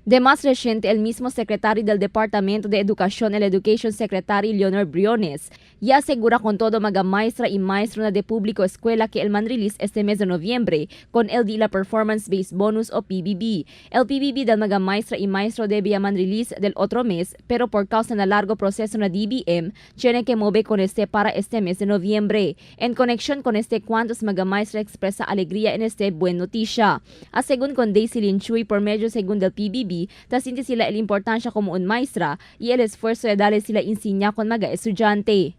De más reciente, el mismo secretario del Departamento de Educación, el Education Secretary Leonor Briones, ya asegura con todo mga maestra y maestro na de público escuela que el man release este mes de noviembre con el de la Performance Based Bonus o PBB. El PBB del mga maestra y maestro debe man release del otro mes, pero por causa na largo proceso na DBM, tiene que mover con este para este mes de noviembre. En conexión con este, cuantos mga maestra expresa alegría en este buen noticia. A según con Daisy Lin Chuy, por medio según del PBB, ta sinti sila el importancia como un maestra y el esfuerzo de darle sila insignia con mga estudiante.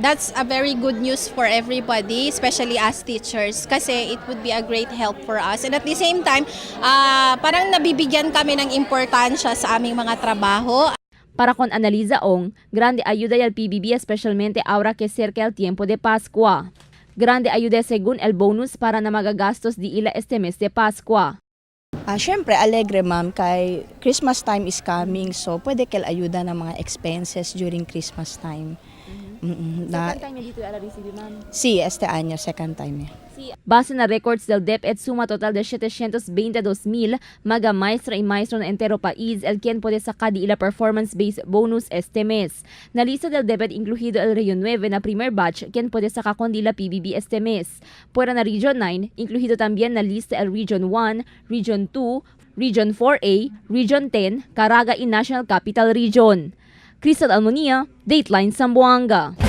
That's a very good news for everybody, especially us teachers, kasi it would be a great help for us. And at the same time, parang nabibigyan kami ng importansya sa aming mga trabaho. Para con Analiza Ong, grande ayuda al PBB, especialmente ahora que cerca el tiempo de Pascua. Grande ayuda según el bonus para na magagastos di ila este mes de Pascua. Syempre, alegre, ma'am, kay Christmas time is coming, so pwede kel ayuda ng mga expenses during Christmas time. Na, time dito ala receive, ma'am? Sí, este año, second time. Eh. Base na records del DepEd, suma total de 722,000 mga maestra y maestro na entero país el quien puede sacar di ila performance-based bonus este mes. Na lista del DepEd incluido el Region 9 na primer batch quien puede sacar con di la PBB este mes. Fuera na Region 9, incluido también na lista el Region 1, Region 2, Region 4A, Region 10, Caraga y National Capital Region. Crystal Almonia, Dateline Zamboanga.